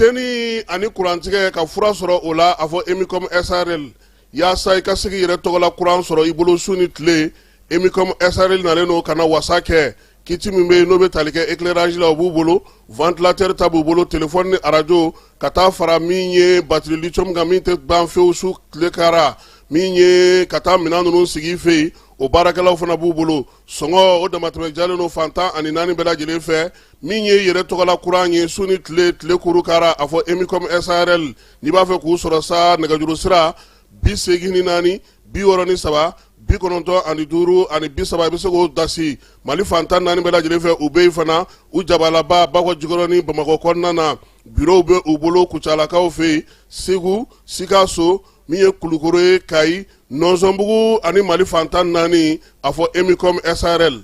Funteni ani kurantigɛ ka fura sɔrɔ o la, a fɔ Emicom SARL. Yaasa i ka se k'i yɛrɛ tɔgɔla kuran sɔrɔ i bolo su ni tile, Emicom SARL nalen don ka na wasa kɛ. Kit min bɛ yen n'o bɛ tali kɛ éclairage la, o b'u bolo, ventilateur ta b'u bolo, téléphone ni arajo, ka taa fara min ye batterie lithium kan, min tɛ ban fewu su tile kara, min ye ka taa minɛn ninnu sigi i fɛ yen, o baarakɛlaw fana b'u bolo. Sɔngɔ o damatɛmɛ jalen don fan 14 bɛɛ lajɛlen fɛ. Min ye yɛrɛ tɔgɔla kuran ye su ni tile, tile kuru kara, a fɔ Emicom SARL. N'i b'a fɛ k'u sɔrɔ sa, nɛgɛjuru sira 84 63 95 30, i bɛ se k'o dasi Mali fan 14 bɛɛ lajɛlen fɛ. U bɛ yen fana, u jabalaba Bakɔ Jikɔrɔni Bamakɔ kɔnɔna na, bureau bɛ u bolo Kucalakaw fɛ yen, Segu, Sikaso, min ye Kulukoro ye, Kayi, Nɔnsɔnbugu ani Mali fan 14, a fɔ Emicom SARL.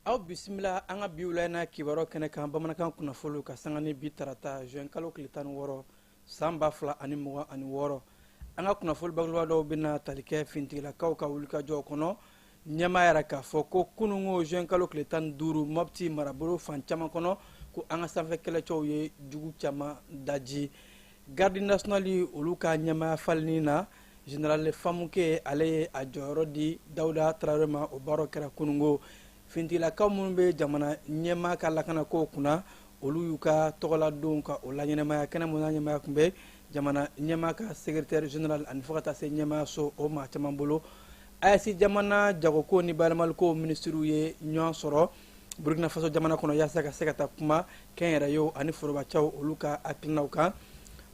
Aw bisimila an ka bi wula in na kibaruyaw kɛnɛ kan, bamanankan kunnafoliw, ka sanga ni bi tarata juin kalo tile 16 san 2026. An ka kunnafoli bakuruba dɔw bɛna tali kɛ finitigilakaw ka wulikajɔw kɔnɔ. Ɲɛmaa yɛrɛ k'a fɔ ko kununko juin kalo tile 15, Mɔpti marabolo fan caman kɔnɔ, ko an ka sanfɛ kɛlɛcɛw ye jugu caman daji. Garde nationale olu ka ɲɛmaaya falenni na, général Famuke ale ye a jɔyɔrɔ di Dawuda Tarawele ma, o baaraw kɛra kununko. Finitigilakaw minnu bɛ jamana ɲɛmaa ka lakanakow kunna, olu y'u ka tɔgɔladon ka o laɲɛnamaya kɛnɛ mun n'a ɲɛmaaya tun bɛ jamana ɲɛmaa ka secrétaire général ani fo ka taa se ɲɛmaayaso o maa caman bolo. AES jamana jagoko ni bayɛlɛmaliko minisiriw ye ɲɔgɔn sɔrɔ Burkina Faso jamana kɔnɔ yaasa ka se ka taa kuma kɛnyɛrɛyew ani forobacaw olu ka hakilinaw kan.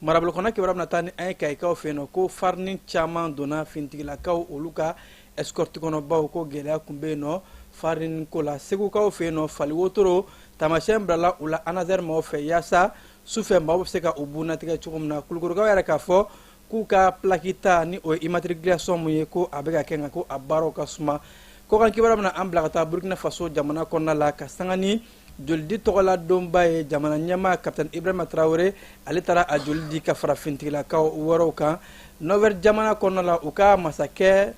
Marabolo kɔnɔ kibaruya bɛna taa ni an ye Kayikaw fɛ yen nɔ, ko farini caman donna finitigilakaw olu ka escorte kɔnɔ, bawo ko gɛlɛya tun bɛ yen nɔ farini ko la. Segukaw fɛ yen nɔ, fali wotoro taamasiyɛn bilala u la ANASER maaw fɛ yaasa sufɛ maaw bɛ se ka u bugunnatigɛ cogo min na. Kulukorokaw yɛrɛ k'a fɔ k'u ka plaque ta ni o ye immatriculation mun ye, ko a bɛ ka kɛ, nka ko a baaraw ka suma. Kɔkan kibaruya bɛna an bila ka taa Burkina Faso jamana kɔnɔna la, ka sanga ni jolidi tɔgɔla donba ye, jamana ɲɛmaa capitaine Ibrahima Traoré ale taara a joli di ka fara finitigilakaw wɛrɛw kan. Norvège jamana kɔnɔna la, u ka masakɛ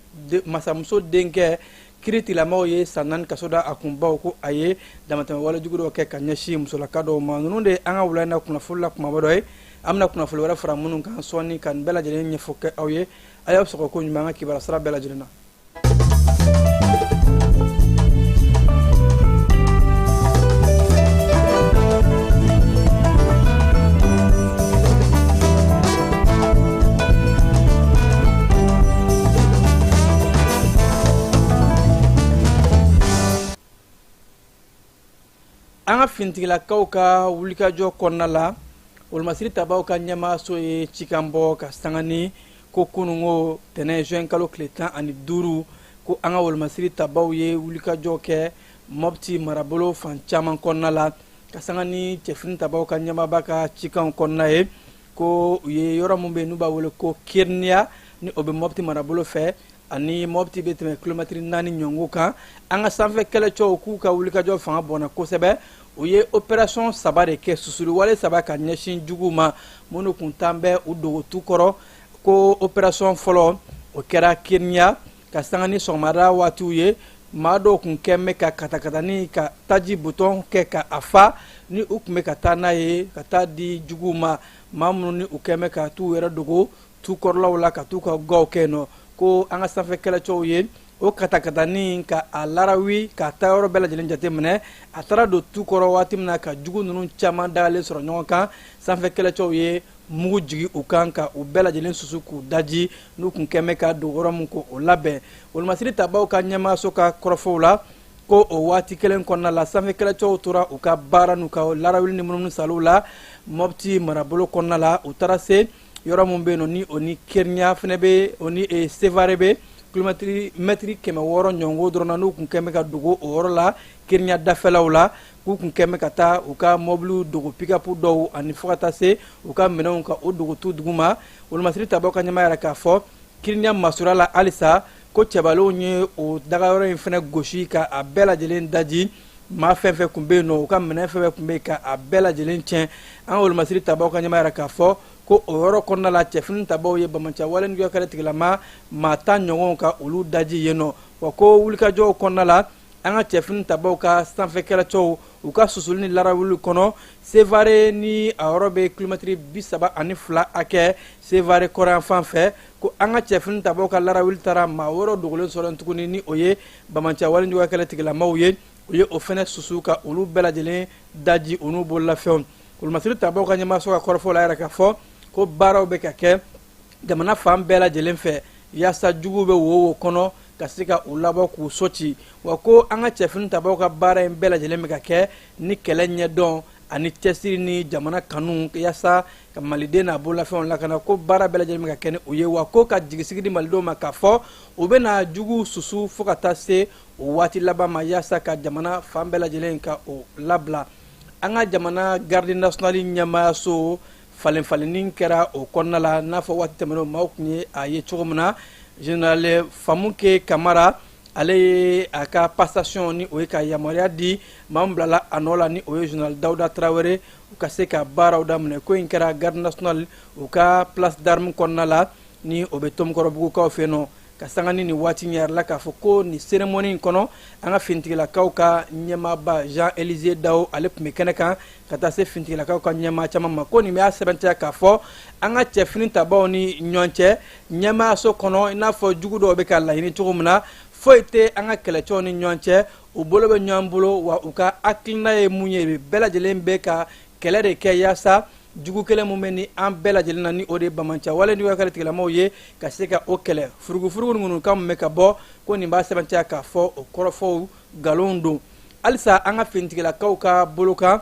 masamuso denkɛ kiritigilamaw ye san 4 kaso da a kun, bawo ko a ye damatɛmɛ walejugu dɔw kɛ ka ɲɛsin musolaka dɔw ma. Ninnu de ye an ka wula in na kunnafoli la kumaba dɔ ye. An bɛna kunnafoli wɛrɛ fara minnu kan sɔɔni ka nin bɛɛ lajɛlen ɲɛfɔ kɛ aw ye. A y'aw sɔgɔ ko ɲuman an ka kibaruya sira bɛɛ lajɛlen na. An ka finitigilakaw ka wulikajɔ kɔnɔna la, wolomasiri tabaw ka ɲɛmaaso ye cikan bɔ ka sanga ni ko kununko tɛnɛn juin kalo tile 15, ko an ka wolomasiri tabaw ye wulikajɔ kɛ Mɔpti marabolo fan caman kɔnɔna la, ka sanga ni cɛfini tabaw ka ɲɛmaaba ka cikanw kɔnɔna ye, ko u ye yɔrɔ min bɛ yen n'u b'a wele ko Kiriniya, ni o bɛ Mɔpti marabolo fɛ ani Mɔpti bɛ tɛmɛ kilomɛtiri 4 ɲɔgɔn kan. An ka sanfɛ kɛlɛcɛw k'u ka wulikajɔ fanga bɔnna kosɛbɛ. U ye opération 3 de kɛ, susuli wale 3 ka ɲɛsin juguw ma minnu kun tan bɛ u dogotu kɔrɔ. Ko opération fɔlɔ, o kɛra Kirinya ka sanga ni sɔgɔmada waatiw ye. Maa dɔw kun kɛn bɛ ka katakatani ka taji butɔn kɛ ka a fa, ni u tun bɛ ka taa n'a ye ka taa di juguw ma, maa minnu ni u kɛn bɛ ka t'u yɛrɛ dogo tu kɔrɔlaw la ka t'u ka gaw kɛ nɔ. Ko an ka sanfɛ kɛlɛcɛw ye o katakatani ka a larawi ka taa yɔrɔ bɛɛ lajɛlen jateminɛ. A taara don tu kɔrɔ waati min na ka jugu ninnu caman dagalen sɔrɔ ɲɔgɔn kan, sanfɛ kɛlɛcɛw ye mugu jigi u kan ka u bɛɛ lajɛlen susu k'u daji, n'u kun kɛn bɛ ka dogoyɔrɔ min ko o labɛn. Wolomasiri tabaw ka ɲɛmaaso ka kɔrɔfɔw la, ko o waati kelen kɔnɔna la, sanfɛ kɛlɛcɛw tora u ka baara n'u ka larawuli ni munumunu saliw la Mɔpti marabolo kɔnɔna la. U taara se yɔrɔ min bɛ yen nɔ, ni o ni Kerinya fana bɛ, o ni Sevare bɛ kilomɛtiri mɛtiri 600 ɲɔgɔn dɔrɔn na, n'u kun kɛn bɛ ka dogo o yɔrɔ la Kerinya dafɛlaw la. K'u kun kɛmɛ ka taa u ka mɔbiliw dogo, pikapu dɔw, ani fo ka taa se u ka minɛnw ka o dogo tu duguma. Wolomasiri tabaw ka ɲɛmaa yɛrɛ k'a fɔ Kirinya masura la halisa ko cɛbalenw ye o dagayɔrɔ in fana gosi ka a bɛɛ lajɛlen daji. Maa fɛn fɛn tun bɛ yen nɔ, u ka minɛn fɛn fɛn tun bɛ yen, ka a bɛɛ lajɛlen tiɲɛ. An ka wolomasiri tabaw ka ɲɛmaa yɛrɛ k'a fɔ ko o yɔrɔ kɔnɔna la, cɛfini tabaw ye banbaanci wale juguya kɛlɛ tigilama maa 10 ɲɔgɔn ka olu daji yen nɔ. Wa ko wulikajɔw kɔnɔna la, an ka cɛfini tabaw ka sanfɛ kɛlɛcɛw u ka susuli ni larawuli kɔnɔ Sevare, ni a yɔrɔ bɛ kilomɛtiri 32 hakɛ Sevare kɔrɔyan fan fɛ, ko an ka cɛfini tabaw ka larawuli taara maa wɔɔrɔ dogolen sɔrɔ tuguni, ni o ye banbaanci wale juguya kɛlɛ tigilamaw ye. U ye o fɛnɛ susu ka olu bɛɛ lajɛlen daji, u n'u bololafɛnw. Wolomasiri tabaw ka ɲɛmaaso ka kɔrɔfɔ la yɛrɛ k'a fɔ ko baaraw bɛ ka kɛ jamana fan bɛɛ lajɛlen fɛ yaasa juguw bɛ wo wo kɔnɔ ka se ka u labɔ k'u so ci. Wa ko an ka cɛfini tabaw ka baara in bɛɛ lajɛlen bɛ ka kɛ ni kɛlɛ ɲɛdɔn ani cɛsiri ni jamana kanu, yaasa ka maliden n'a bololafɛnw lakana. Ko baara bɛɛ lajɛlen bɛ ka kɛ ni o ye. Wa ko ka jigisigi di malidenw ma k'a fɔ u bɛna juguw susu fo ka taa se o waati laban ma, yaasa ka jamana fan bɛɛ lajɛlen ka o labila. An ka jamana garde nationale ɲɛmaayaso falen falenni kɛra o kɔnɔna la, n'a fɔ waati tɛmɛnenw maaw tun ye a ye cogo min na. Général Famuke Kamara, ale ye a ka passation, ni o ye ka yamaruya di maa min bilala a nɔ la, ni o ye général Dawuda Tarawele, u ka se ka baaraw daminɛ. Ko in kɛra garde nationale u ka place d'armes kɔnɔna la, ni o bɛ Tomikɔrɔbugukaw fɛ yen nɔ. Ka sanga ni nin waati ɲɛ la, k'a fɔ ko nin cérémonie in kɔnɔ, an ka finitigilakaw ka ɲɛmaaba Jean Élisée Dao, ale tun bɛ kɛnɛ kan, ka taa se finitigilakaw ka ɲɛmaa caman ma. Ko nin b'a sɛbɛntiya k'a fɔ an ka cɛfini tabaw ni ɲɔgɔn cɛ ɲɛmaayaso kɔnɔ, i n'a fɔ jugu dɔw bɛ ka laɲini cogo min na, foyi tɛ an ka kɛlɛcɛw ni ɲɔgɔn cɛ. U bolo bɛ ɲɔgɔn bolo, wa u ka hakilina ye mun ye, bɛɛ lajɛlen bɛ ka kɛlɛ de kɛ yaasa jugu kelen mun bɛ ni an bɛɛ lajɛlen na, ni o de ye banbaanci wale juguya kɛlɛ tigilamaw ye, ka se ka o kɛlɛ. Furugufurugu ninnu kan mun bɛ ka bɔ, ko nin b'a sɛbɛntiya k'a fɔ o kɔrɔfɔw nkalon don. Halisa an ka finitigilakaw ka bolo kan,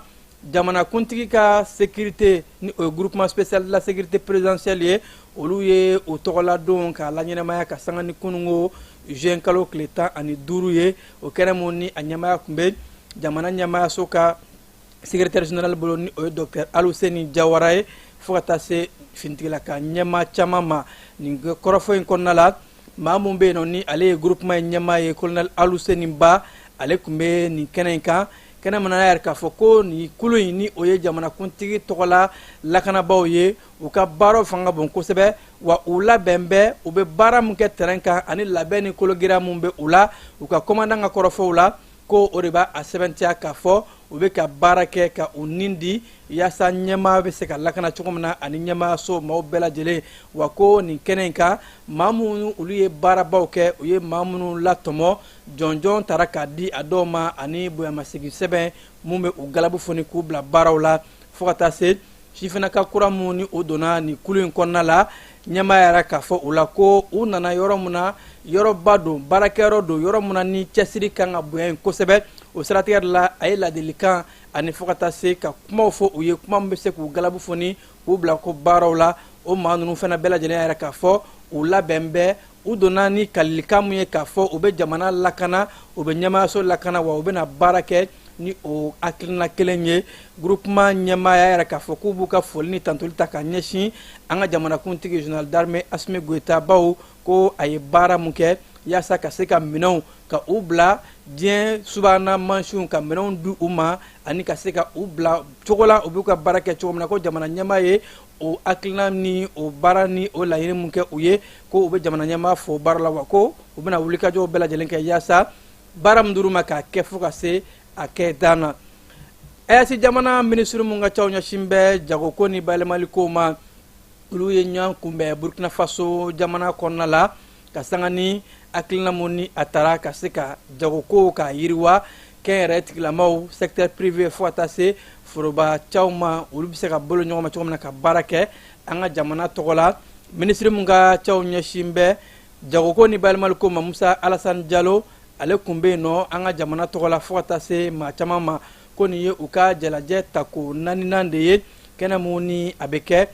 jamanakuntigi ka sécurité, ni o ye groupement spécial de la sécurité présidentielle ye, olu ye o tɔgɔladon k'a laɲɛnamaya ka sanga ni kununko juin kalo tile 15 ye. O kɛnɛ mun ni a ɲɛmaya tun bɛ jamana ɲɛmayaso ka secrétaire général bolo, ni o ye docteur Aluseni Jawara ye, fo ka taa se finitigilaka ɲɛmaa caman ma. Nin kɔrɔfɔ in kɔnɔna la, maa mun bɛ yen nɔ, ni ale ye groupement in ɲɛmaa ye, colonel Aluseni Ba, ale tun bɛ nin kɛnɛ in kan. Kɛnɛ mana yɛrɛ k'a fɔ ko nin kulu in, ni o ye jamanakuntigi tɔgɔla lakanabaaw ye, u ka baaraw fanga bon kosɛbɛ, wa u labɛn bɛ u bɛ baara min kɛ terrain kan, ani labɛn ni kologira mun bɛ u la, u ka commandant ka kɔrɔfɔw la, ko o de b'a a sɛbɛntiya k'a fɔ u bɛ ka baara kɛ ka u nin di yaasa ɲɛmaa bɛ se ka lakana cogo min na, ani ɲɛmaayaso maaw bɛɛ lajɛlen. Wa ko nin kɛnɛ in kan, maa minnu olu ye baarabaw kɛ, u ye maa minnu latɔmɔ, jɔnjɔn tara k'a di a dɔw ma, ani bonyamasegin sɛbɛn mun bɛ u galabu foni k'u bila baaraw la, fo ka taa se sifinnaka kura mun ni o donna nin kulu in kɔnɔna la. Ɲɛmaa yɛrɛ k'a fɔ u la ko u nana yɔrɔ min na, yɔrɔba don, baarakɛyɔrɔ don, yɔrɔ min na ni cɛsiri kan ka bonya yen kosɛbɛ. O siratigɛ de la, a ye ladilikan ani fo ka taa se ka kumaw fɔ u ye, kuma min bɛ se k'u galabu foni k'u bila ko baaraw la. O maa ninnu fana bɛɛ lajɛlen yɛrɛ k'a fɔ u labɛn bɛɛ, u donna ni kalilikan mun ye k'a fɔ u bɛ jamana lakana, u bɛ ɲɛmaayaso lakana, wa u bɛna baara kɛ ni o hakilina kelen ye. Groupement ɲɛmaaya yɛrɛ k'a fɔ k'u b'u ka foli ni tantoli ta ka ɲɛsin an ka jamanakuntigi général d'armée Asimi Goyita, baw ko a ye baara mun kɛ yaasa ka se ka minɛnw ka u bila diɲɛ subahana mansinw, ka minɛnw di u ma, ani ka se ka u bila cogo la u b'u ka baara kɛ cogo min na. Ko jamana ɲɛmaa ye o hakilina ni o baara ni o laɲini mun kɛ u ye, ko u bɛ jamana ɲɛmaa fo baara la, wa ko u bɛna wulikajɔw bɛɛ lajɛlen kɛ yaasa baara min dir'u ma k'a kɛ fo ka se a kɛ dan na. AES jamana minisiri mun ka caw ɲɛsin bɛ jagoko ni bayɛlɛmaliko ma, olu ye ɲɔgɔn kunbɛn Burkina Faso jamana kɔnɔna la, ka sanga ni hakilina mun ni a tara ka se ka jagoko ka yiriwa, kɛnyɛrɛ tigilamaw, secteur privé, fo ka taa se foroba caw ma, olu bɛ se ka bolo ɲɔgɔn ma cogo min na ka baara kɛ an ka jamana tɔgɔ la. Minisiri mun ka caw ɲɛsin bɛ jagoko ni bayɛlɛmaliko ma, Musa Alasani Jalo, ale kun bɛ yen nɔ an ka jamana tɔgɔ la, fo ka taa se maa caman ma. Ko nin ye u ka jalajɛ tako naaninan de ye, kɛnɛ mun ni a bɛ kɛ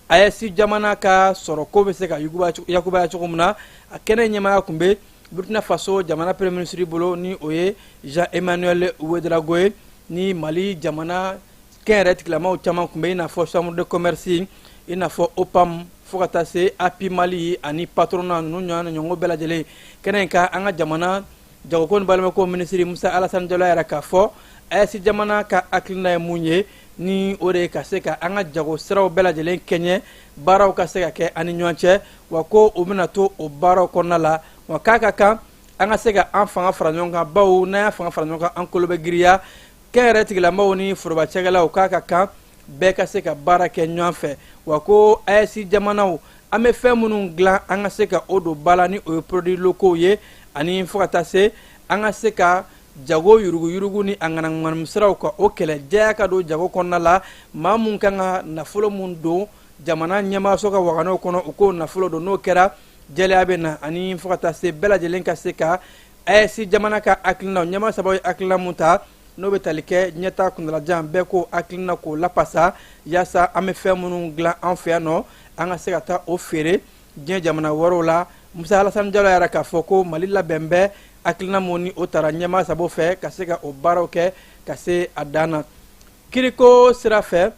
AES jamana ka sɔrɔko bɛ se ka yakubaya cogo min na. A kɛnɛ ɲɛmaaya kun bɛ Burkina Faso jamana premier ministre bolo, ni o ye Jean Emmanuel Ouedraogo ye. Ni Mali jamana kɛnyɛrɛ tigilamaw caman tun bɛ, i n'a fɔ chambre de commerce, i n'a fɔ OPAM, fo ka taa se API Mali ani patronat ninnu ɲɔgɔn ɲɔgɔn bɛɛ lajɛlen. Kɛnɛ in kan, an ka jamana jagoko ni balimako minisiri Musa Alasani Jalo yɛrɛ k'a fɔ AES jamana ka hakilina ye mun ye, ni o de ye ka se ka an ka jago siraw bɛɛ lajɛlen kɛɲɛ, baaraw ka se ka kɛ an ni ɲɔgɔn cɛ. Wa ko u bɛna to o baaraw kɔnɔna la, wa k'a ka kan an ka se ka an fanga fara ɲɔgɔn kan, bawo n'an y'a fanga fara ɲɔgɔn kan, an kolo bɛ giriya. Kɛnyɛrɛ tigilamaw ni foroba cakɛlaw, k'a ka kan bɛɛ ka se ka baara kɛ ɲɔgɔn fɛ. Wa ko AES jamanaw, an bɛ fɛn minnu dilan, an ka se ka o don ba la, ni o ye produits locaux ye, ani fo ka taa se an ka se ka jago yuruguyurugu ni a ŋanaŋanamu siraw ka o kɛlɛ, jɛya ka don jago kɔnɔna la. Maa mun kan ka nafolo mun don jamana ɲɛmaaso ka waganaw kɔnɔ, u k'o nafolo don. N'o kɛra, jɛlenya bɛ na, ani fo ka taa se bɛɛ lajɛlen ka se ka AES jamana ka hakilina, ɲɛmaa sabaw ye hakilina mun ta, n'o bɛ tali kɛ ɲɛta kuntalajan, bɛɛ k'o hakilina k'o lapasa, yaasa an bɛ fɛn minnu dilan an fɛ yan nɔ, an ka se ka taa o feere diɲɛ jamana wɛrɛw la. Musa Alasani Jalo yɛrɛ k'a fɔ ko Mali labɛn bɛ hakilina mun ni o taara ɲɛmaa sabaw fɛ, ka se ka o baaraw kɛ ka se a dan na. Kiriko sira fɛ,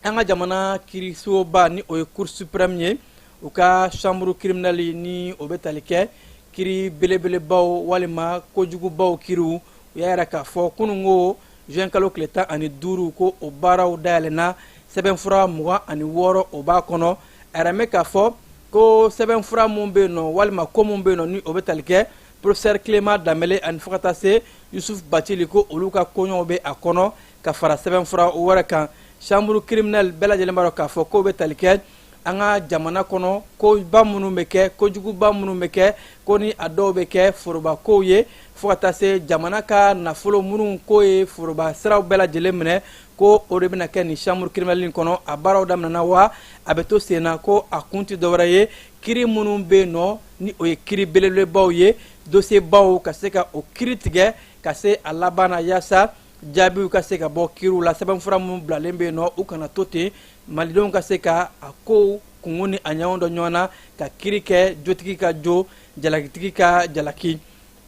an ka jamana kirisoba, ni o ye Cour suprême ye, u ka chambre criminelle, ni o bɛ tali kɛ kiri belebelebaw walima kojugubaw kiriw, u y'a yira k'a fɔ kununko juin kalo tile 15 ko o baaraw dayɛlɛnna. Sɛbɛnfura 26, o b'a kɔnɔ. A yɛrɛ mɛn k'a fɔ ko sɛbɛnfura mun bɛ yen nɔ, walima ko mun bɛ yen nɔ, ni o bɛ tali kɛ professeur Clément Danbɛlɛ ani fo ka taa se Yusuf Bacili, ko olu ka koɲɔgɔnw bɛ a kɔnɔ, ka fara sɛbɛnfura wɛrɛ kan. Chambre criminelle, bɛɛ lajɛlen b'a dɔn k'a fɔ k'o bɛ tali kɛ an ka jamana kɔnɔ koba minnu bɛ kɛ, kojuguba minnu bɛ kɛ, ko ni a dɔw bɛ kɛ foroba kow ye, fo ka taa se jamana ka nafolo minnu ko ye foroba siraw bɛɛ lajɛlen minɛ, ko o de bɛna kɛ nin chambre criminelle in kɔnɔ. A baaraw daminɛna, wa a bɛ to sen na. Ko a kun tɛ dɔwɛrɛ ye, kiri minnu bɛ yen nɔ, ni o ye kiri belebelebaw ye, dossier baw, ka se ka o kiri tigɛ ka se a laban na, yaasa jaabiw ka se ka bɔ kiriw la. Sɛbɛnfura minnu bilalen bɛ yen nɔ, u kana to ten, malidenw ka se ka a kow kungo ni a ɲɛw dɔn ɲɔgɔn na, ka kiri kɛ, jotigi ka jo, jalakitigi ka jalaki.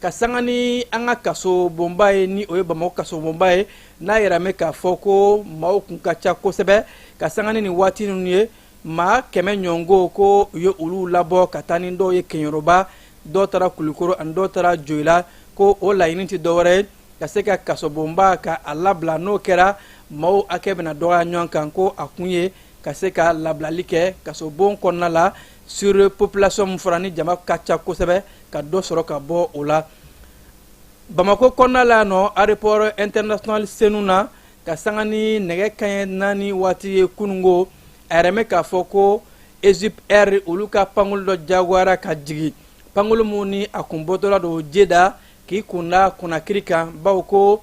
Ka sanga ni an ka kaso bonba ye, ni o ye Bamakɔ kaso bonba ye, n'a yɛrɛ mɛn k'a fɔ ko maaw kun ka ca kosɛbɛ, ka sanga ni nin waati ninnu ye, maa 100 ɲɔgɔnko, ko u ye olu labɔ ka taa ni dɔw ye Keɲeroba, dɔw taara Kulukoro ani dɔw taara Joyila. Ko o laɲini tɛ dɔwɛrɛ ye ka se ka kasobonba ka a labila. N'o kɛra, maaw hakɛ bɛna dɔgɔya ɲɔgɔn kan. Ko a kun ye ka se ka labilali kɛ kasobon kɔnɔna la, surpopulation min fɔra, ni jama ka ca kosɛbɛ, ka dɔ sɔrɔ ka bɔ o la. Bamakɔ kɔnɔna la nɔ, aéroport international Senu na, ka sanga ni nɛgɛ kaɲɛ 4 waati ye kununko, a yɛrɛ mɛn k'a fɔ ko Egypt Air, olu ka pankulu dɔ jagoyara ka jigin, pankulu mun ni a kun bɔtɔla don Jeda k'i kunda Konakiri kan, bawo ko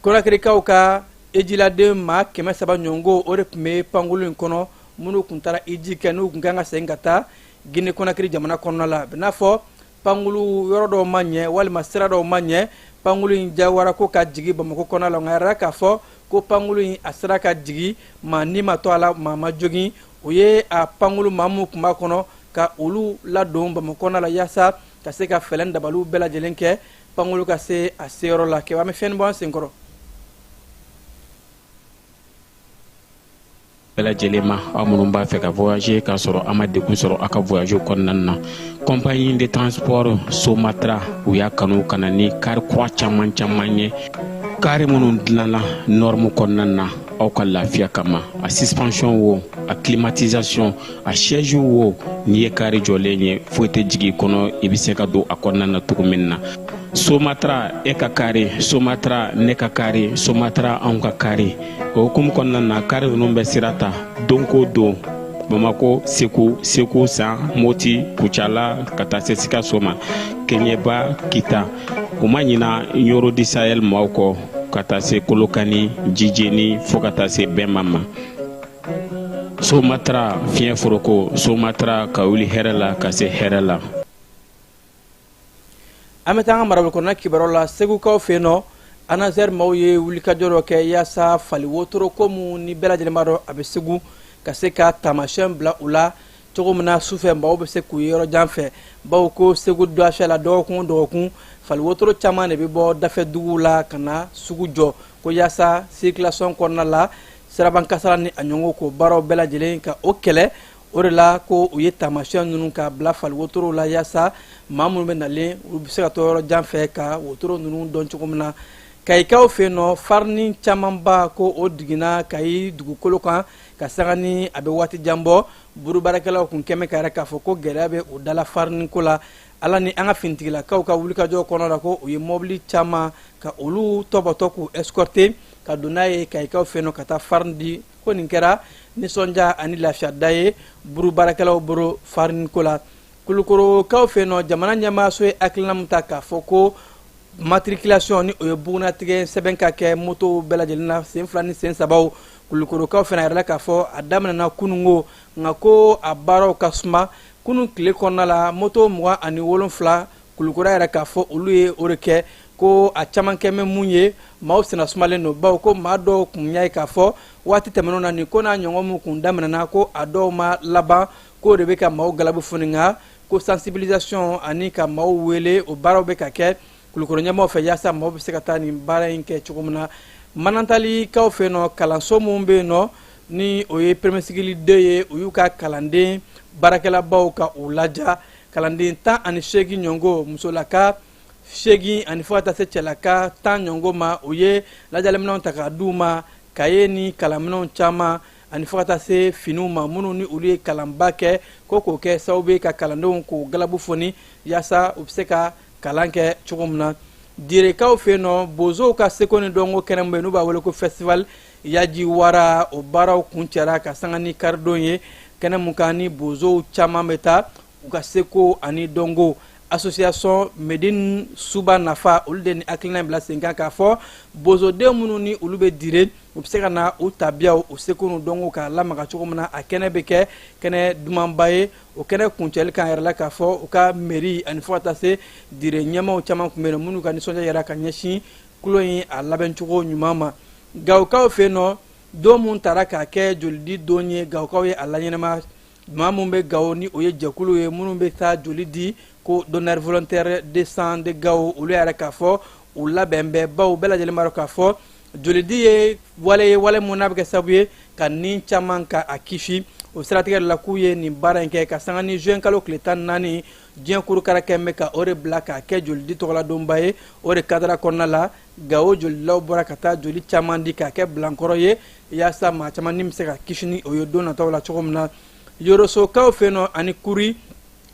Konakirikaw ka ejiladen maa 300 ɲɔgɔnko, o de tun bɛ pankulu in kɔnɔ, minnu tun taara iji kɛ, n'u tun kan ka segin ka taa Gine Konakiri jamana kɔnɔna la. A bɛ n'a fɔ pankulu yɔrɔ dɔw ma ɲɛ walima sira dɔw ma ɲɛ, pankulu in jagoyara ko ka jigin Bamakɔ kɔnɔna la. Nka a yɛrɛ k'a fɔ ko pankulu in a sera ka jigin, maa ni ma to a la, maa ma jogin. U ye a pankulu maa minnu tun b'a kɔnɔ, ka olu ladon Bamakɔ kɔnɔna la, yaasa ka se ka fɛɛrɛ dabaliw bɛɛ lajɛlen kɛ, pankulu ka se a seyɔrɔ la. Kɛ an bɛ fɛn bɔ an senkɔrɔ. Bɛɛ lajɛlen ma, aw minnu b'a fɛ ka voyager k'a sɔrɔ a ma degun sɔrɔ aw ka voyage kɔnɔna na, compagnie de transport Somatra, u y'a kanu ka na ni kari kura caman caman ye, kari minnu dilanna norme kɔnɔna na aw ka lafiya kama. A suspension wo, a climatisation, a siège wo, n'i ye kari jɔlen ye, foyi tɛ jigin i kɔnɔ, i bɛ se ka don a kɔnɔna na cogo min na. Somatra, e ka kari, Somatra, ne ka kari, Somatra, anw ka kari. O hukumu kɔnɔna na, kari ninnu bɛ sira ta don ko don Bamako, Segu, Segu San, Moti, Kucala, ka taa se Sikaso ma, Keɲeba, Kita. U ma ɲina Ɲoro du Sahel maaw kɔ, ka taa se Kolokani, Jijeni, fo ka taa se Bɛnba ma. Somatra, fiɲɛ foroko, Somatra, ka wuli hɛrɛ la ka se hɛrɛ la. An bɛ taa an ka marabolo kɔnɔna kibaruyaw la. Segukaw fɛ yen nɔ, ANASER maaw ye wulikajɔ dɔ kɛ yaasa fali wotoro ko mun ni bɛɛ lajɛlen b'a dɔn a bɛ Segu, ka se ka taamasiyɛn bila u la. cogo min na sufɛ maaw bɛ se k'u ye yɔrɔ jan fɛ, bawo ko Segu dɔgɔfɛ la, dɔgɔkun o dɔgɔkun, fali wotoro caman de bɛ bɔ dafɛ duguw la ka na sugu jɔ, ko yaasa circulation kɔnɔna la, siraban kasara ni a ɲɔgɔn ko baaraw bɛɛ lajɛlen ka o kɛlɛ. O de la ko u ye taamasiyɛn ninnu ka bila fali wotorow la, yaasa maa minnu bɛ nalen, olu bɛ se ka to yɔrɔ jan fɛ ka wotoro ninnu dɔn cogo min na. Kayikaw fɛ yen nɔ, farini camanba ko o diginna Kayi dugukolo kan ka sanga ni a bɛ waati jan bɔ. Buru baarakɛlaw kun kɛmɛ ka yɛrɛ k'a fɔ ko gɛlɛya bɛ u dala fariniko la. Ala ni an ka finitigilakaw ka wulikajɔ kɔnɔ la, ko u ye mɔbili caman ka olu tɔbɔtɔ k'u escorter ka don n'a ye Kayikaw fɛ yen nɔ ka taa farini di. Ko nin kɛra nisɔndiya ani lafiyada ye buru baarakɛlaw bolo fariniko la. Kulukorokaw fɛ yen nɔ, jamana ɲɛmaaso ye hakilina min ta k'a fɔ ko matriculation, ni o ye bugunnatigɛ sɛbɛn ka kɛ moto bɛɛ lajɛlen na, sen fila ni sen sabaw, Kulukorokaw fana yɛrɛ la k'a fɔ a daminɛna kunungo, nka ko a baaraw ka suma. Kunun tile kɔnɔna la, moto 27, Kulukoro yɛrɛ k'a fɔ olu ye o de kɛ. Ko a caman kɛ bɛ mun ye, maaw senna sumalen don, bawo ko maa dɔw kun y'a ye k'a fɔ waati tɛmɛnenw na, nin ko n'a ɲɔgɔn min kun daminɛna, ko a dɔw ma laban, k'o de bɛ ka maaw galabu foni. Nka ko sensibilisation ani ka maaw wele, o baaraw bɛ ka kɛ Kulukoro ɲɛmaaw fɛ, yaasa maaw bɛ se ka taa nin baara in kɛ cogo min na. Manantalikaw fɛ yen nɔ, kalanso minnu bɛ yen nɔ, ni o ye premier cycle 2 ye, u y'u ka kalanden baarakɛlabaw ka u laja. Kalanden 18 ɲɔgɔn, musolaka 8 ani fo ka taa se cɛlaka 10 ɲɔgɔn ma, u ye lajaliminɛnw ta k'a d'u ma, kaye ni kalanminɛnw caman ani fo ka taa se finiw ma. Minnu ni olu ye kalanba kɛ, ko k'o kɛ sababu ye ka kalandenw k'o galabu foni, yaasa u bɛ se ka kalan kɛ cogo min na. Direkaw fɛ yen nɔ, bozow ka seko ni dɔnko kɛnɛ min bɛ yen, n'u b'a wele ko festival Yaji Wara, o baaraw kuncɛra ka sanga ni karidon ye. Kɛnɛ mun kan ni bozow caman bɛ taa u ka seko ani dɔnko, association Medine Suba Nafa, olu de ni hakilina bila sen kan k'a fɔ bozoden minnu ni olu bɛ Dire, u bɛ se ka na u tabiyaw, u seko n'u dɔnko k'a lamaga cogo min na. A kɛnɛ bɛ kɛ kɛnɛ dumanba ye. O kɛnɛ kuncɛli kan yɛrɛ la k'a fɔ u ka mairie ani fo ka taa se Dire ɲɛmaaw caman tun bɛ yen, minnu ka nisɔndiya yɛrɛ ka ɲɛsin tulon in a labɛncogo ɲuman ma. Gawokaw fɛ yen nɔ, don mun tara k'a kɛ jolidi don ye, Gawokaw ye a laɲɛnama. Maa mun bɛ Gawo, ni o ye jɛkulu ye minnu bɛ taa joli di, ko donneur volontaire de sang de Gawo, olu yɛrɛ k'a fɔ u labɛn bɛɛ, bawo bɛɛ lajɛlen b'a dɔn k'a fɔ jolidi ye wale ye, wale mun n'a bɛ kɛ sababu ye ka ni caman ka a kisi. O siratigɛ la, k'u ye nin baara in kɛ ka sanga ni juin kalo tile 14, diɲɛ kurukara kɛ bɛ ka o de bila k'a kɛ jolidi tɔgɔladonba ye. O de cadre kɔnɔna la, Gawo jolidilaw bɔra ka taa joli caman di k'a kɛ bilankɔrɔ ye, yaasa maa caman ni bɛ se ka kisi ni o ye don nataw la cogo min na. Yorosokaw fɛ yen nɔ ani Kuri,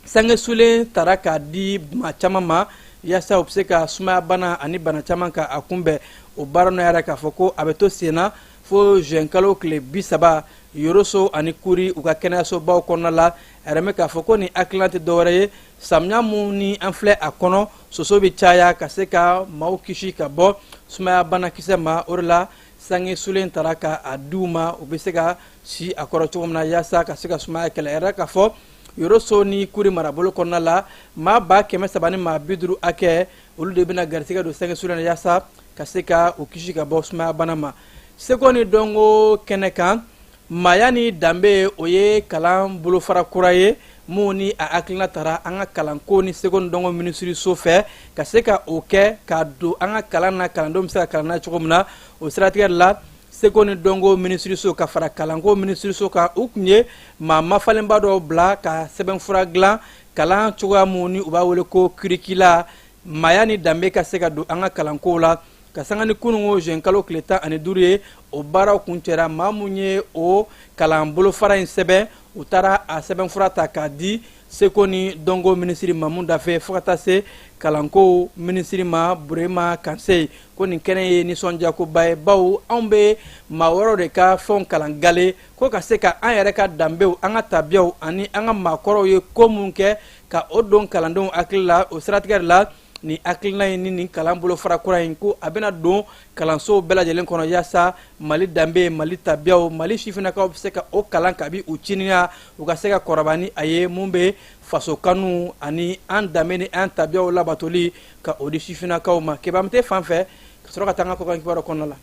sange sulen tara k'a di maa caman ma, yaasa u bɛ se ka sumaya bana ani bana caman ka a kunbɛn. O baara nɔ yɛrɛ k'a fɔ ko a bɛ to sen na fo juin kalo tile 30, Yoroso ani Kuri, u ka kɛnɛyasobaw kɔnɔna la. A yɛrɛ bɛ k'a fɔ ko nin hakilina tɛ dɔwɛrɛ ye, samiya mun ni an filɛ a kɔnɔ, soso bɛ caya, ka se ka maaw kisi ka bɔ sumaya banakisɛ ma. O de la sange sulen tara ka a di u ma, u bɛ se ka si a kɔrɔ cogo min na, yaasa ka se ka sumaya kɛlɛ. Yɛrɛ k'a fɔ Yoroso ni Kuri marabolo kɔnɔna la, maa 300 ni maa 50 hakɛ, olu de bɛna garisɛgɛ don sange sulen na, yaasa ka se ka u kisi ka bɔ sumaya bana ma. Seko ni dɔnko kɛnɛ kan, maaya ni danbe, o ye kalan bolofara kura ye mun ni a hakilina tara an ka kalanko ni seko ni dɔnko minisiriso fɛ, ka se ka o kɛ k'a don an ka kalan na, kalandenw bɛ se ka kalan na cogo min na. O siratigɛ la, seko ni dɔnko minisiriso ka fara kalanko minisiriso kan, u tun ye maa mafalenba dɔw bila ka sɛbɛnfura dilan kalan cogoya mun ni u b'a wele ko curricula, maaya ni danbe ka se ka don an ka kalankow la. Ka sanga ni kununko juin kalo tile 15 ye, o baaraw kuncɛra. Maa mun ye o kalan bolofara in sɛbɛn, u taara a sɛbɛnfura ta k'a di seko ni dɔnko minisiri Mamu Dafe, fo ka taa se kalanko minisiri ma Burema Kanse, ko nin kɛnɛ ye nisɔndiyakoba ye, bawo anw bɛ maa wɛrɛw de ka fɛnw kalan gale, ko ka se ka an yɛrɛ ka danbew, an ka tabiyaw ani an ka maakɔrɔw ye ko mun kɛ, ka o don kalandenw hakili la. O siratigɛ de la, nin hakilina in ni nin kalan bolofara kura in, ko a bɛna don kalansow bɛɛ lajɛlen kɔnɔ, yaasa Mali danbe, Mali tabiyaw, Mali sifinnakaw bɛ se ka o kalan kabi u ciniya, u ka se ka kɔrɔba ni a ye, mun bɛ faso kanu ani an danbe ni an tabiyaw labatoli ka o di sifinnakaw ma. Kebamute fan fɛ, ka sɔrɔ ka taa an ka kɔkan kibaru kɔnɔna la.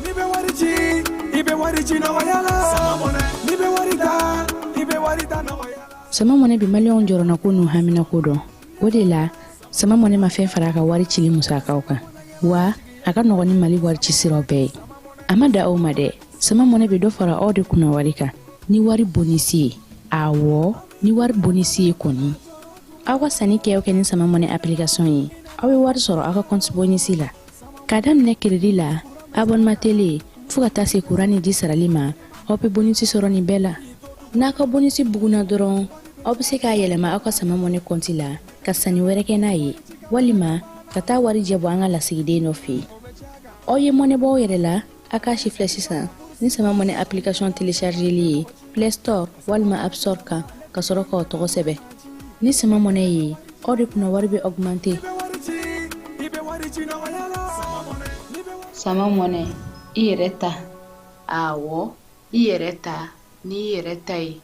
N'i bɛ wari ci, i bɛ wari ci nɔgɔya la. N'i bɛ wari ta, i Sama Money bɛ maliyɛnw jɔrɔnako n'u haminako dɔn. O de la, Sama Money ma fɛn fara a ka wari cili musakaw kan, wa a ka nɔgɔn ni Mali wari ci siraw bɛɛ ye. A ma da aw ma dɛ, Sama Money bɛ dɔ fara aw de kunna wari kan ni wari bonisi ye. Awɔ, ni wari bonisi ye kɔni. Aw ka sanni kɛ o kɛ ni Sama Money application ye, aw bɛ wari sɔrɔ aw ka compte bonisi la. K'a daminɛ crédit la, abonnement télé, fo ka taa se kuran ni ji sarali ma, aw bɛ bonisi sɔrɔ nin bɛɛ la. N'a ka bonisi bugunna dɔrɔn, aw bɛ se k'a yɛlɛma aw ka Sama Money compte la ka sanni wɛrɛ kɛ n'a ye, walima ka taa wari jɛ bɔ an ka lasigiden dɔ fɛ yen. Aw ye mɔnɛ bɔ aw yɛrɛ la, a k'a si filɛ sisan ni Sama Money application téléchargeli ye Play Store walima App Store kan, ka sɔrɔ k'aw tɔgɔ sɛbɛn. Ni Sama Money ye, aw de kunna wari bɛ augmenter. Sama Money, i yɛrɛ ta. Awɔ, i yɛrɛ ta n'i yɛrɛ ta ye.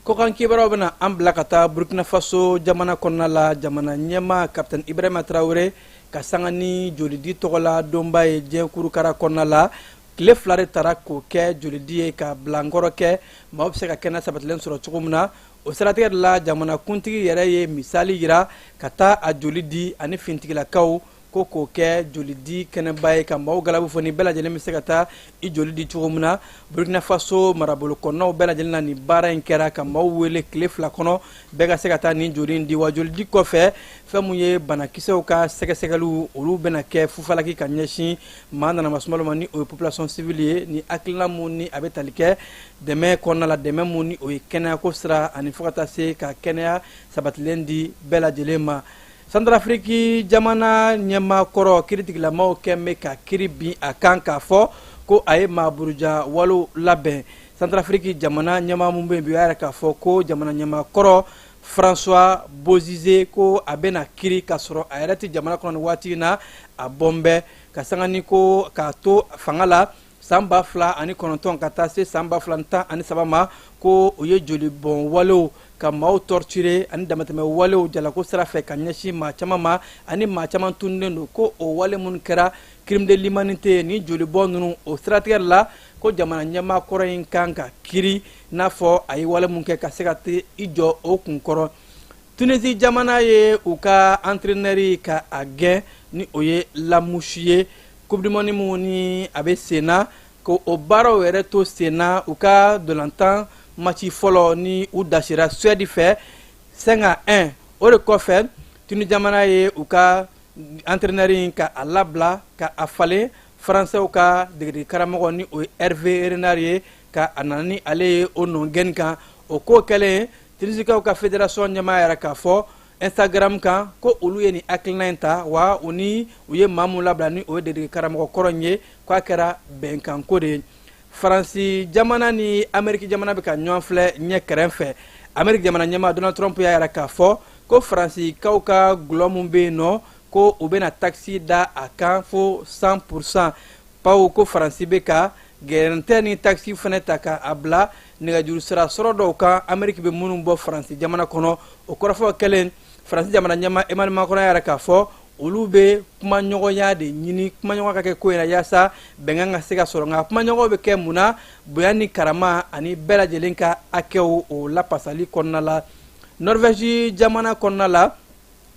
Kɔkan kibaruyaw bɛna an bila ka taa Burkina Faso jamana kɔnɔna la. Jamana ɲɛmaa Capitaine Ibrahima Traoré ka sanga ni jolidi tɔgɔla donba ye diɲɛ kurukara kɔnɔna la, tile 2 de tara k'o kɛ jolidi ye ka bilankɔrɔ kɛ maaw bɛ se ka kɛnɛ sabatilen sɔrɔ cogo min na. O siratigɛ de la, jamana kuntigi yɛrɛ ye misali yira ka taa a joli di ani fintigilakaw ko k'o kɛ jolidi kɛnɛba ye ka maaw galabu fɔ ni bɛɛ lajɛlen bɛ se ka taa i joli di cogo min na. Burkina Faso marabolo kɔnɔnaw bɛɛ lajɛlen na, nin baara in kɛra ka maaw wele tile 2 kɔnɔ, bɛɛ ka se ka taa nin joli in di. Wa jolidi kɔfɛ, fɛn mun ye banakisɛw ka sɛgɛsɛgɛliw, olu bɛna kɛ fufalaki ka ɲɛsin maa nana masumalo ma, ni o ye population civile ye. Ni hakilina mun ni a bɛ tali kɛ dɛmɛ kɔnɔna la, dɛmɛ mun ni o ye kɛnɛyako sira ani fo ka taa se ka kɛnɛya sabatilen di bɛɛ lajɛlen ma. Santarafiriki jamana ɲɛmaa kɔrɔ, kiiritigilamaw kɛn bɛ ka kiiri bin a kan k'a fɔ ko a ye maaburuja walew labɛn. Santarafiriki jamana ɲɛmaa mun bɛ yen bi, o y'a yɛrɛ k'a fɔ ko jamana ɲɛmaa kɔrɔ François Bozize, ko a bɛna kiiri k'a sɔrɔ a yɛrɛ tɛ jamana kɔnɔ nin waati in na. A bɔn bɛ ka sanga ni ko k'a to fanga la san 2009 ka taa se san 2013 ma, ko o ye jolibɔn walew ka maaw torturer ani damatɛmɛ walew jalako sira fɛ ka ɲɛsin maa caman ma, ani maa caman tununnen don, ko o wale minnu kɛra crime de l'humanité ni jolibɔn ninnu. O siratigɛ la, ko jamana ɲɛmaa kɔrɔ in kan ka kiri n'a fɔ a ye wale mun kɛ ka se ka te i jɔ o kun kɔrɔ. Tunisie jamana ye u ka entraîneur ka a gɛn, ni o ye Lamouchi ye. Coupe du monde mun ni a bɛ sen na, ko o baaraw yɛrɛ to sen na, u ka dolantan match fɔlɔ ni u dasira Suède fɛ 5-1. O de kɔfɛ, Tunisie jamana ye u ka entraîneur in ka a labila ka a falen Faransɛw ka degeden karamɔgɔ, ni o ye Hervé Renard ye, ka a nana ni ale ye o nɔ gɛnni kan. O ko kɛlen, Tunisikaw ka fédération ɲɛmaa yɛrɛ k'a fɔ Instagram kan ko olu ye nin hakilina in ta, wa u ni u ye maa mun labila, ni o ye degeden karamɔgɔ kɔrɔ in ye, k'a kɛra bɛnkanko de ye. Faransi jamana ni Ameriki jamana bɛ ka ɲɔgɔn filɛ ɲɛ kɛrɛfɛ. Ameriki jamana ɲɛmaa Donald Trump y'a yɛrɛ k'a fɔ ko Faransikaw ka gulɔ mun bɛ yen nɔ, ko u bɛna taxe da a kan fo 100%, bawo ko Faransi bɛ ka gɛrɛntɛ ni taxe fana ta ka a bila nɛgɛjuru sira sɔrɔ dɔw kan, Ameriki bɛ minnu bɔ Faransi jamana kɔnɔ. O kɔrɔfɔ kɛlen, Faransi jamana ɲɛmaa Emmanuel Macron y'a yɛrɛ k'a fɔ olu bɛ kumaɲɔgɔnya de ɲini, kumaɲɔgɔn ka kɛ ko in na yaasa bɛnkan ka se ka sɔrɔ. Nka kumaɲɔgɔn bɛ kɛ mun na? Bonya ni karama ani bɛɛ lajɛlen ka hakɛw, o lapasali kɔnɔna la. Norvège jamana kɔnɔna la,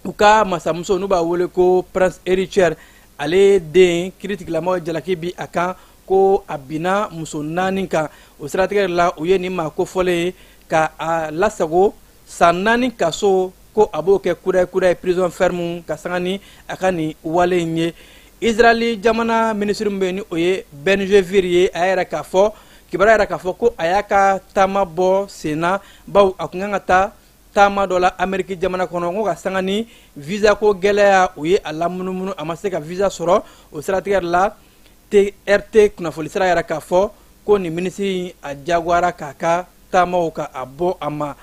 u ka masamuso n'u b'a wele ko prince héritier, ale den, kiiritigilamaw jalaki bi a kan ko a binna muso naani kan. O siratigɛ la, u ye nin maa kofɔlen ye ka a lasago san 4 kaso, ko a b'o kɛ kudayi kudayi, prison ferme, ka sanga ni a ka nin wale in ye. Israɛl jamana minisiri min bɛ yen, ni o ye Ben Gvir ye, a y'a yɛrɛ k'a fɔ, kibaruya yɛrɛ k'a fɔ ko a y'a ka taama bɔ sen na, bawo a kun kan ka taa taama dɔ la Ameriki jamana kɔnɔ, ko ka sanga ni visa ko gɛlɛya, u ye a lamunumunu, a ma se ka visa sɔrɔ. O siratigɛ la, TRT kunnafoni sira yɛrɛ k'a fɔ ko nin minisiri a jagoyara k'a ka taamaw ka a bɔ a ma.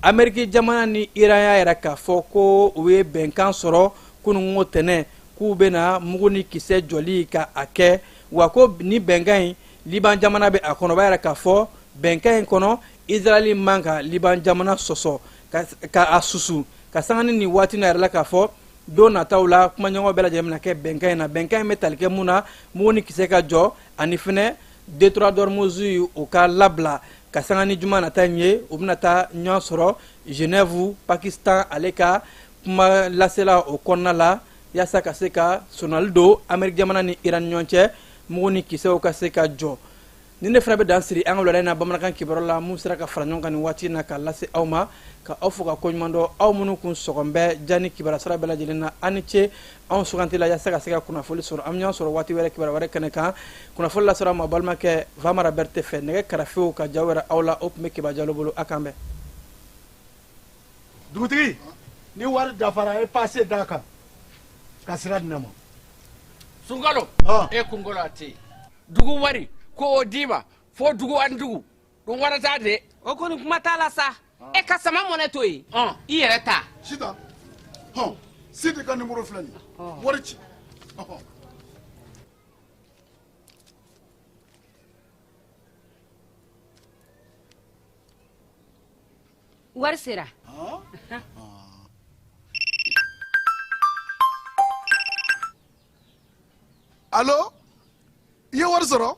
Ameriki jamana ni Iran y'a yɛrɛ k'a fɔ ko u ye bɛnkan sɔrɔ kununko tɛnɛ, k'u bɛna mugu ni kisɛ jɔli ka a kɛ, wa ko ni bɛnkan in, Liban jamana bɛ a kɔnɔ. O b'a yɛrɛ k'a fɔ bɛnkan in kɔnɔ, Israɛl man ka Liban jamana sɔsɔ ka a susu. Ka sanga ni nin waati na yɛrɛ la, k'a fɔ don nataw la, kumaɲɔgɔn bɛɛ lajɛlen bɛna kɛ bɛnkan in na. Bɛnkan in bɛ tali kɛ mun na? Mugu ni kisɛ ka jɔ ani fɛnɛ Détroit d'Ormuz o ka labila ka sanga ni juma nata in ye. U bɛna taa ɲɔgɔn sɔrɔ Genève, Pakistan ale ka kuma lasela o kɔnɔna la, yaasa ka se ka sonali don Ameriki jamana ni Iran ɲɔgɔn cɛ, mugu ni kisɛw ka se ka jɔ. Ni ne fana bɛ dan siri an ka wulada in na bamanankan kibaru la, mun sera ka fara ɲɔgɔn kan nin waati in na ka lase aw ma, ka aw fo ka koɲuman dɔn, aw minnu kun sɔgɔn bɛ ja ni kibaruya sira bɛɛ lajɛlen na. Aw ni ce anw suganti la yaasa ka se ka kunnafoli sɔrɔ. An bɛ ɲɔgɔn sɔrɔ waati wɛrɛ kibaruya wɛrɛ kɛnɛ kan. Kunnafoli lasɔrɔ aw ma balimakɛ Vamara Berete fɛ, nɛgɛ karafew ka jaw yɛrɛ aw la, o tun bɛ Keba Jalo bolo. A k'an bɛn. Dugutigi, ni wari dafara, e pase d'a kan ka sira di ne ma. Sunkalo, e kunkolo a tɛ yen. Dugu wari ko o d'i ma fo dugu ani dugu ɗum waɗata de. O kɔni kuma t'a la sa. E ka sama mɔnɛ to yen, i yɛrɛ ta. Sitan, hɔn, Sidi ka nimoro filɛ nin ye, wari ci. Wari sera. Alo, i ye wari sɔrɔ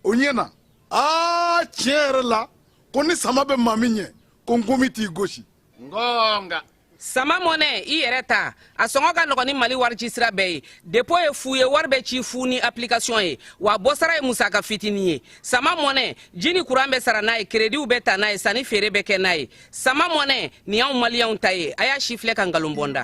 o ɲɛ na. Aa, tiɲɛ yɛrɛ la, ko ni sama bɛ maa min ɲɛ, ko nkomi t'i gosi. Ngonga. Sama mɔnɛ, i yɛrɛ ta, a sɔngɔ ka nɔgɔn ni Mali wari ci sira bɛɛ ye. Dépôt ye fu ye, wari bɛ ci fu ni application ye, wa bɔsara ye musaka fitinin ye. Sama mɔnɛ, ji ni kuran bɛ sara n'a ye, créditw bɛ ta n'a ye, sanni feere bɛ kɛ n'a ye. Sama mɔnɛ nin y'anw maliyɛnw ta ye. A y'a si filɛ ka nkalon bɔnda.